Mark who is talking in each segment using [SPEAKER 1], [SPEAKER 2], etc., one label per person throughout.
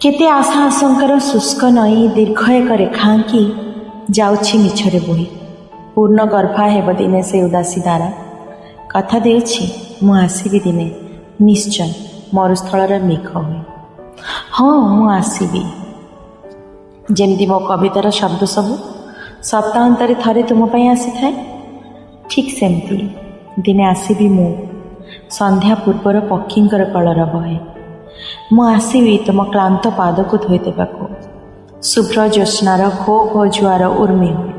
[SPEAKER 1] କେତେ ଆଶା ଆଶଙ୍କାର ଶୁଷ୍କ ନଈ ଦୀର୍ଘ ଏକ ରେଖା ଆଙ୍କି ଯାଉଛି ମିଛରେ ବୋହି। ପୂର୍ଣ୍ଣ ଗର୍ଭା ହେବ ଦିନେ ସେ ଉଦାସୀ ଧାରା। କଥା ଦେଉଛି, ମୁଁ ଆସିବି ଦିନେ ନିଶ୍ଚୟ ମରୁସ୍ଥଳର ମେଘ ହୋଇ। ହଁ, ମୁଁ ଆସିବି। ଯେମିତି ମୋ କବିତାର ଶବ୍ଦ ସବୁ ସପ୍ତାହାନ୍ତରେ ଥରେ ତୁମ ପାଇଁ ଆସିଥାଏ, ଠିକ୍ ସେମିତି ଦିନେ ଆସିବି ମୁଁ ସନ୍ଧ୍ୟା ପୂର୍ବର ପକ୍ଷୀଙ୍କର କଳରବ ହୋଇ। ମୁଁ ଆସିବି ତୁମ କ୍ଳାନ୍ତ ପାଦକୁ ଧୋଇଦେବାକୁ ଶୁଭ୍ର ଜ୍ୟୋତ୍ସ୍ନାର ଘୋ ଘୋ ଜୁଆର ଉର୍ମି ହୋଇ।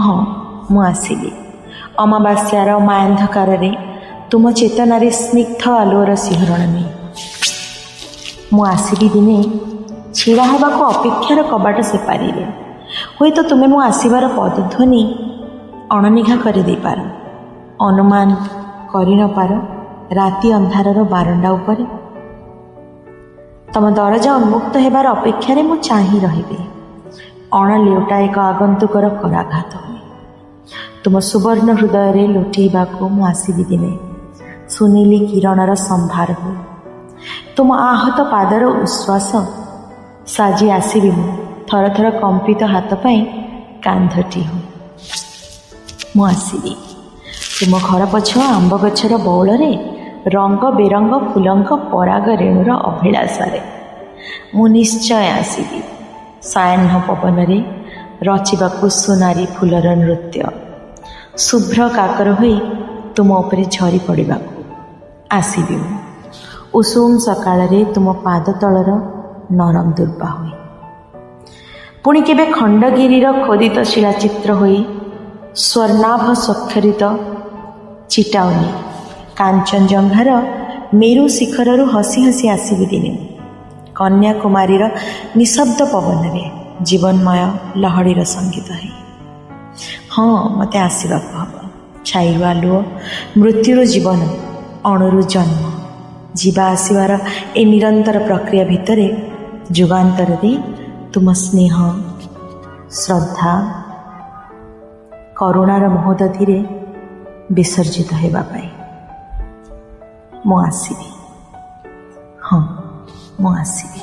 [SPEAKER 1] ହଁ, ମୁଁ ଆସିବି ଅମାବାସ୍ୟାର ମାୟାନ୍ଧକାରରେ ତୁମ ଚେତନାରେ ସ୍ନିଗ୍ଧ ଆଲୁଅର ଶିହରଣ ନେଇ। ମୁଁ ଆସିବି ଦିନେ ଛିଡ଼ା ହେବାକୁ ଅପେକ୍ଷାର କବାଟ ସେପାରିରେ। ହୁଏତ ତୁମେ ମୋ ଆସିବାର ପଦଧ୍ୱନି ଅଣନିଘା କରିଦେଇପାର, ଅନୁମାନ କରିନପାର। ରାତି ଅନ୍ଧାରର ବାରଣ୍ଡା ଉପରେ ତମ ଦରଜା ଉନ୍ମୁକ୍ତ ହେବାର ଅପେକ୍ଷାରେ ମୁଁ ଚାହିଁ ରହିବି, ଅଣଲେଉଟା ଏକ ଆଗନ୍ତୁକର କରାଘାତ ହୋଇ। ତୁମ ସୁବର୍ଣ୍ଣ ହୃଦୟରେ ଲୋଟେଇବାକୁ ମୁଁ ଆସିବି ଦିନେ ସୁନେଲି କିରଣର ସମ୍ଭାର ହୋଇ। ତୁମ ଆହତ ପାଦର ଉଶ୍ୱାସ ସାଜି ଆସିବି ମୁଁ ଥର ଥର କମ୍ପିତ ହାତ ପାଇଁ କାନ୍ଧଟି ହୋଇ। ମୁଁ ଆସିବି ତୁମ ଘର ପଛ ଆମ୍ବ ଗଛର ବଉଳରେ ରଙ୍ଗ ବେରଙ୍ଗ ଫୁଲଙ୍କ ପରାଗ ରେଣୁର ଅଭିଳାଷାରେ। ମୁଁ ନିଶ୍ଚୟ ଆସିବି ସାୟାହ୍ନ ପବନରେ ରଚିବାକୁ ସୁନାରୀ ଫୁଲର ନୃତ୍ୟ, ଶୁଭ୍ର କାକର ହୋଇ ତୁମ ଉପରେ ଝରି ପଡ଼ିବାକୁ। ଆସିବି ମୁଁ ଉଷୁମ ସକାଳରେ ତୁମ ପାଦ ତଳର ନରମ ଦୁର୍ବା ହୋଇ। ପୁଣି କେବେ ଖଣ୍ଡଗିରିର ଖୋଦିତ ଶିଳାଚିତ୍ର ହୋଇ ସ୍ୱର୍ଣ୍ଣାଭ ସ୍ୱାକ୍ଷରିତ ଚିଟାଉନି କାଞ୍ଚନଜଙ୍ଘାର ମେରୁ ଶିଖରରୁ ହସି ହସି ଆସିବି ଦିନେ କନ୍ୟାକୁମାରୀର ନିଶବ୍ଦ ପବନରେ ଜୀବନମୟ ଲହଡ଼ିର ସଙ୍ଗୀତ ହେଇ। ହଁ, ମୋତେ ଆସିବାକୁ ହେବ ଛାଇରୁ ଆଲୁଅ, ମୃତ୍ୟୁରୁ ଜୀବନ, ଅଣୁରୁ ଜନ୍ମ, ଯିବା ଆସିବାର ଏ ନିରନ୍ତର ପ୍ରକ୍ରିୟା ଭିତରେ ଯୁଗାନ୍ତର ଦେଇ ତୁମ ସ୍ନେହ, ଶ୍ରଦ୍ଧା, କରୁଣାର ମହୋଦଧିରେ ବିସର୍ଜିତ ହେବା ପାଇଁ ମୁଁ ଆସିବି। ହଁ, ମୁଁ ଆସିବି।